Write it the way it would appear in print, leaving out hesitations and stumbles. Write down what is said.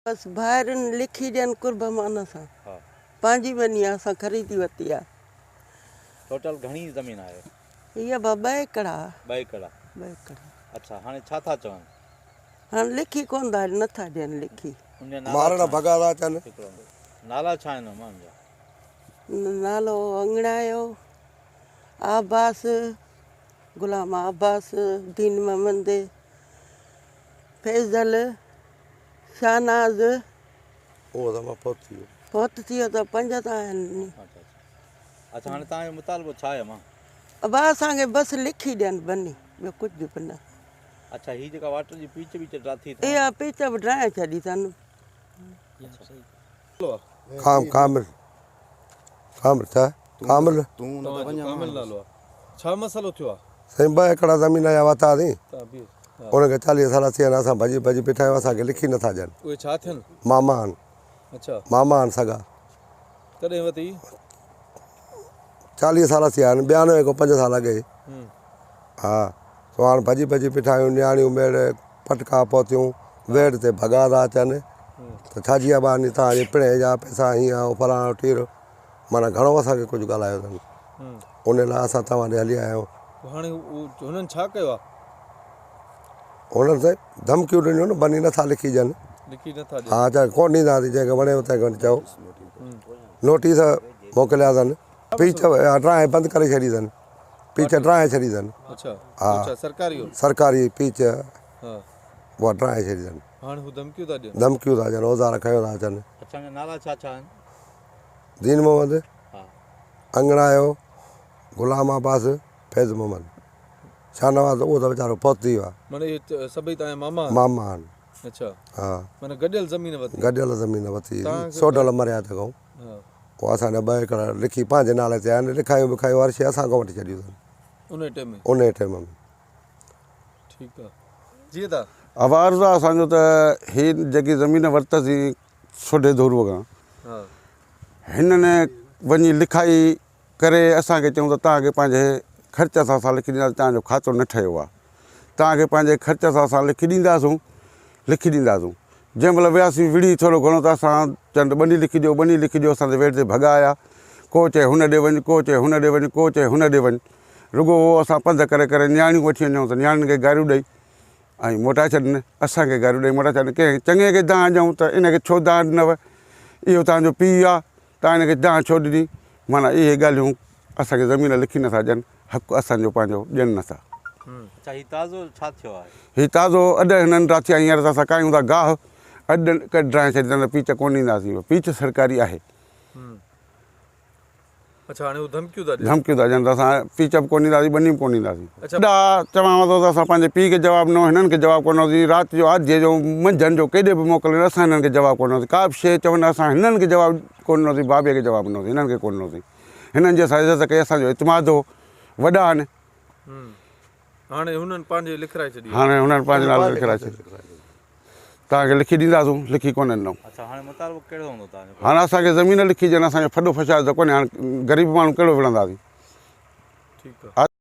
بس ڀائرن لکي ڏين قرب مان سان. پنهنجي ٻني آ اسان خريدي ورتي آ. ٽوٽل گهڻي زمين آهي؟ هي ابا ٻه ايڪڙ آ. ٻه ايڪڙ آ. ٻه ايڪڙ. اڇا هاڻي ڇا ٿا چون؟ هاڻي لکي ڪونه ٿا نه ٿا ڏين لکي. ان جا نالا مارڻ ڇا ڀڳا ٿا اچن. هڪڙو نالا ڇا آهن ماڻهن جا؟ نالو اڱڻايو، عباس، غلام عباس، دين محمد، فيضل، شاهناز. اهو ته مان فوت ٿي ويو. فوت ٿي ويو ته پنج ته آهن ني. اڇا اڇا اڇا هاڻي توهان جو مطالبو ڇا آهي امان؟ ابا اسان کي بس لکي ڏين ٻني ٻيو ڪجهه به نه. اڇا هي جيڪا واٽر جي پيچ ويچ ڊاٿي اٿن. اها پيچ به ڊاهي ڇڏي اٿن. کام ڪامل ڪامل ڇا ڪامل توهان جو ڪامل نالو آ ڇا مسئلو ٿيو آ. سائين ٻه ايڪڙ زمين جا ورتاسين ان کي چاليهه سال ٿي ويا آهن اسان ڀڄي ڀڄي بيٺا آهيون اسان کي لکي نٿا ڏين. اهي ڇا ٿين؟ ماما آهن. اڇا. ماما آهن سڳا. ڪڏهن ورتي؟ چاليهه سال ٿي ويا آهن ٻيانوي کان پنج سال اڳي. ها سو هاڻ ڀڄي ڀڄي بيٺا آهيون نياڻيون ميڙ پٽڪا پهتيون ويڙهه تي ڀڳا ٿا اچن ته ڇا جي ابا تان جي پڻهين جا پئسا هيئن آهي فلاڻو ٽيرو معنيٰ گهڻو اسان کي ڪجهه ڳالهايو اٿن ان لاء اسان توهان ڏي هلي آيا آهيون. پوء هاڻي هنن ڇا ڪيو آهي؟ هنن سائين ڌمڪيون ڏنيون نه بني نٿا لکي ڏين. لکي نٿا ڏين. ها چا ڪونه ڏينداسين جنهن کي وڻيو تنهن کي وڃي چئو. نوٽيس موڪليا اٿن. پيچ ڊرائي بند ڪري ڇڏي اٿن. پيچ ڊرائي ڇڏي اٿن. اڇا ها اڇا سرڪاري هو. سرڪاري پيچ ها اها ڊرائي ڇڏي اٿن. هاڻي هو ڌمڪيون ٿا ڏين. ڌمڪيون ٿا ڏين اوزار کنيو ٿا اچن. اڇا ان جا نالا ڇا ڇا آهن؟ دين محمد، ها. اڱڻايو، غلام عباس، فيض محمد، شاهنواز اهو ته ويچارو فوت ٿي ويو آهي. معنيٰ اهي سڀئي توهان جا ماما آهن؟ ماما آهن. اڇا. ها. معنيٰ گڏيل زمين ورتي. گڏيل زمين ورتي. سوڍل مريا ته کان. ها. پوء اسان جا ٻه ايڪڙ لکي پنهنجي نالي تي آهن، لکايون بکايون هر شيء اسان کان وٺي ڇڏيون اٿن. انهيء ٽيم ۾؟ انهيء ٽيم ۾. ٺيڪ آ. جيئن ته. عوارض آ اسان جو ته هي جيڪي زمين ورتسين سوڍي ڌوروء کان هنن وڃي لکائي ڪري اسان کي چيائون ته توهان کي پنهنجي خرچ سان اسان لکي ڏينداسين توهان جو کاتو نه ٺهيو آهي توهان کي پنهنجي خرچ سان اسان لکي ڏينداسون لکي ڏينداسون جنهن مهل وياسين وڙهي ٿورو گهڻو ته اسان چون ته ٻني لکي ڏيو ٻني لکي ڏيو اسان تي ويڙهه تي ڀڳا آيا ڪو چئي هن ڏي وڃ ڪو چئي هن ڏي وڃ ڪو چئي هن ڏي وڃ رڳو اهو اسان پنڌ ڪري ڪري نياڻيون وٺي وڃون ته نياڻين کي گاريون ڏئي ۽ موٽائي ڇڏن، اسان کي گاريون ڏئي موٽائي ڇڏن، ڪنهن چڱي کي دانهن ڏيون ته ان کي ڇو دانهن ڏنو، اهو توهان جو پيء آ، توهان ان کي دانهن ڇو ڏني، معنيٰ اهي ڳالهيون اسان کي زمين لکي نٿا ڏين، حق اسان جو پنهنجو ڏين نٿا. اڇا هي تازو ڇا ٿيو آهي؟ هي تازو اڏ هنن رات يا هينئر ته اسان ڪاهيون ٿا گاهه، اڏ ڪڍرائي ڇڏي اٿن ته پيچ ڪونه ڏينداسين، پيچ سرڪاري آهي. اڇا هاڻي هو ڌمڪيون ٿا ڏين. ڌمڪيون ٿا ڏين ته اسان پيچ به ڪونه ڏينداسين ٻني به ڪونه ڏينداسين. اڇا. ڏا چوانو ٿو ته اسان پنهنجي پيء کي جواب ڏنو هنن کي جواب ڪونه ڏنوسين رات جو آڌيء جو منجهند جو ڪيڏي به موڪلين اسان هنن کي جواب ڪونه ڏنوسين ڪا به شيء چون اسان هنن کي جواب ڪونه ڏنوسين بابي کي جواب ڏنوسين هنن کي ڪونه ڏنوسين هنن جي اسان عزت ڪئي اسان جو اعتماد هو وڏا آهن. هاڻي هنن پنهنجي لکرائي ڇڏي آهي. هاڻي هنن پنهنجي نالي لکرائي ڇڏي. توهان کي لکي ڏينداسون، لکي ڪونه ڏنائون. اڇا هاڻي مطالبو ڪهڙو هوندو توهان جو؟ هاڻي اسان کي زمين لکي ڏين، اسان جو ڦڏو فشاد ته ڪونهي، هاڻي غريب ماڻهو ڪهڙو وڙهنداسين. ٺيڪ آ.